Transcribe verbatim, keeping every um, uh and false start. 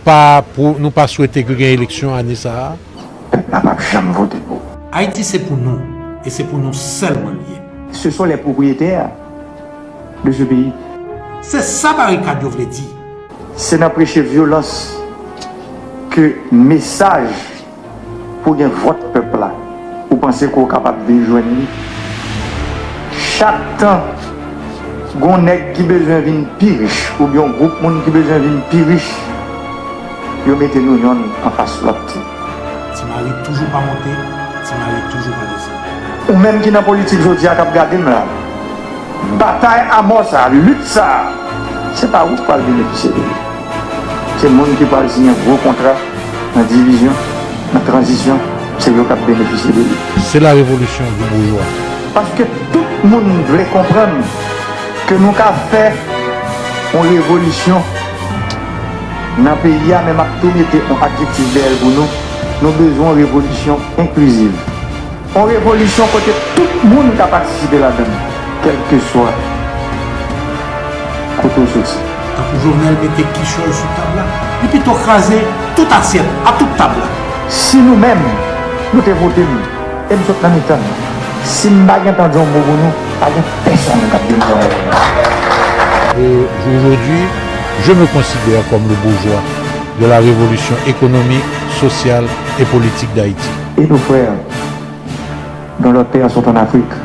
Pa pou, nou pa swete ke gen eleksyon ane sa a. Pèp la p ap janm vote pou. Ayiti se pou nou, e se pou nou sèlman l ye. Ce sont les propriétaires de ce pays. Se sa barikad yo vle di. Se nan preche vyolans ke mesaj pou gen vòt pèp la, ou panse ke w kapab vin jwenn li. Chak tan gon nèg ki bezwen vin pi rich oubyen yon gwoup moun ki bezwen vin pi rich, yo mete nou yonn anfas lòt. Ti mari toujou pa monte, ti mari toujou pa desann. Ou menm ki nan politik jodi a k ap gade m la, batay a mò sa a, lit sa a, se pa ou k pral benefisye de li. Se moun ki pral siyen gwo kontra nan divizyon, nan tranzisyon, se yo k ap benefisye de li. C'est la révolution du bourgeois. Paske tout moun vle konprann ke nou ka fè yon revolisyon nan peyi a, men m ap tou mete yon adjektif dèyè l pou nou, nou bezwen yon revolisyon enkliziv. Yon revolisyon kote tout moun ka patisipe ladan l, kèlkeswa kote w soti. Tankou Jovenel mete kichòy sou tab la, li pito kraze tout asyèt a tout tab la. Si nou menm, nou te vote m, e m sot nan mitan n, si m pa gentan di yon mo pou nou, pa gen pèsonn k ap di m yon mo pou nou. Et aujourd'hui, je me considère comme le bourgeois de la révolution économique, sociale et politique d'Haïti. Et nos frères, dont leurs pères sont en Afrique,